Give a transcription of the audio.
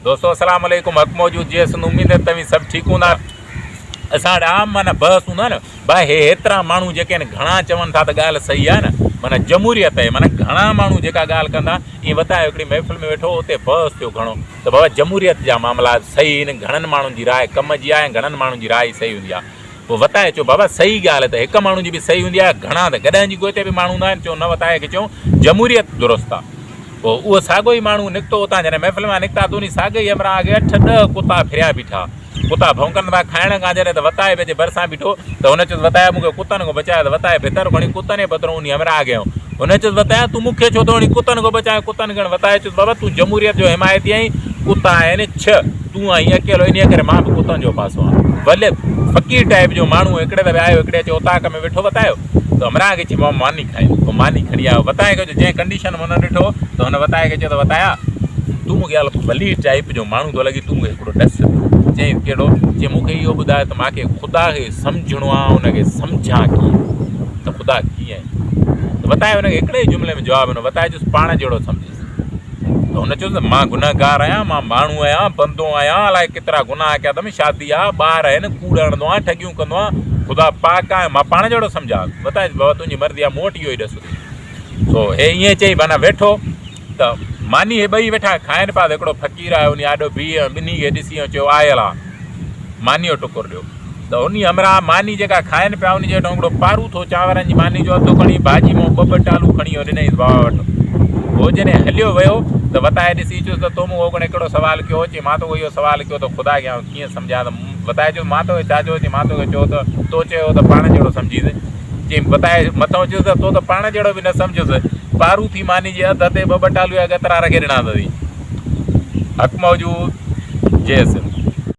دوستو السلام عليڪم حق موجود جي سنڌ اميد ته توهين سڀ ٺيڪ هوندا اسان وٽ عام معنيٰ بحث هوندو آهي نه ڀاء هي هيترا ماڻهو جيڪي آهن گهڻا چون ٿا ته ڳالهه صحيح آهي نه معنيٰ جمهوريت آهي معنيٰ گهڻا ماڻهو جيڪا ڳالهه ڪندا ائين وتايو هڪڙي محفل ۾ ويٺو اتي بحث ٿيو گهڻو ته بابا جمهوريت جا معاملا صحيح آهن گهڻن ماڻهن جي راء ڪم جي آهي ۽ گهڻن ماڻهن جي راء ئي صحيح هوندي آهي پوء وتائي چيو بابا صحيح ڳالهه ته هڪ ماڻهو جي به صحيح هوندي آهي گهڻا ته گڏهن جي گوء تي به ماڻهو هوندا آهن چيو نه وتائي کي چيو جمهوريت درست آهي پوء اهو ساڳيو ئي ماڻهو نڪتو اتان جڏهن محفل مان نڪتا ته انهي ساڳئي ئي همراهه کي اٺ ڏهه ڪتا ڦريا بيٺا. ڪتا ڀونڪن ٿا کائڻ کان جڏهن ته وتائي پنهنجي ڀرسان بيٺو ته هن چيس وتايا مون کي ڪتن کان بچايو ته وتائي ڀتر کڻي ڪتن جي بدران انهي همراهه کي هنيو. هن چيس وتايا تون مون کي ڇو ٿو هڻين ڪتن کان بچايان ڪتن کي هڻ وتائي چيس بابا تون جمهوريت جو حمايتي آهين ڪتا آهن ڇهه تون آهين اڪيلو انهي ڪري مان به ڪتن جو پاسو آهيان. ولي فقير ٽائيپ جو ماڻهو هڪڙي دفعي آيو هڪڙي اچي اوطاق ۾ ويٺو وتايو ته همراهه کي چيائين بابا ماني کائين. پوء ماني کڻي آيو. وتائي کي چيو جنهن ڪنڊيشن ۾ هن ڏٺو ته هن وتائي کي چيو ته وتايا تون مون کي الف ولي ٽائيپ جو ماڻهو ٿو لڳين تون مون کي هڪڙو ڏس ڏي. چيائين ڪهڙو؟ چيائين مون کي اهو ٻڌاء ته مان کي خدا کي سمجهڻو آهي ان کي سمجهان ڪيئن ته خدا ڪيئن آهي؟ ته وتائي هن کي هڪڙي ئي جملي ۾ جواب ڏنو وتائي چيس پاڻ جهڙو سمجهيس. ته هن چيو ته مان گنهگار آهيان، مان ماڻهو آهيان، بندو آهيان، الائي ڪيترا گناهه ڪيا اٿم، شادي آهي، ٻار آهن، ڪوڙ هڻندو آهيان، ٺڳيون ڪندو آهيان، خدا پاڪ آهي، مان پاڻ جهڙو سمجهان؟ وتائي چيس بابا تنهنجي مرضي آهي، مون وٽ اهو ئي ڏس اٿئي. سو هي ائين چئي معنيٰ ويٺو ته ماني هي ٻئي ويٺا کائن پيا ته هڪڙو فقير آيو انهي آڏو بيهي ۽ ٻنهي کي ڏسي ۽ چيو آيل آ مانيء جو ٽڪر ڏيو. ته انهي همراهه ماني جيڪا کائن پيا انهي جي هيٺان هڪڙو پاروٿو چانورن جي ماني جو اڌ کڻي ڀاڄي مان ٻه ٻه ٽالو کڻي اهو ڏنائينس بابا وٽ. هو جڏهن هليو ويو ته وتائي ڏسي چيس ته تو مون کان اوڳڻي ڪهڙو سوال ڪيو هو؟ چي مان توکان اهو سوال ڪيو ته خدا کي آئون ڪيئن سمجهان ته وتائي چيس مان توکي ڇا چيو؟ چي مان توکي چيو ته تو چيو هو ته پاڻ جهڙو سمجهيس. چي وتائي مٿئون چيس ته تو ته پاڻ جهڙو به نه سمجهيس. پاروٿي ماني جي اڌ تي ٻه ٻه ٽالو جا ڳترا رکي ڏنا اٿئي. حق موجود. جئه سنڌ.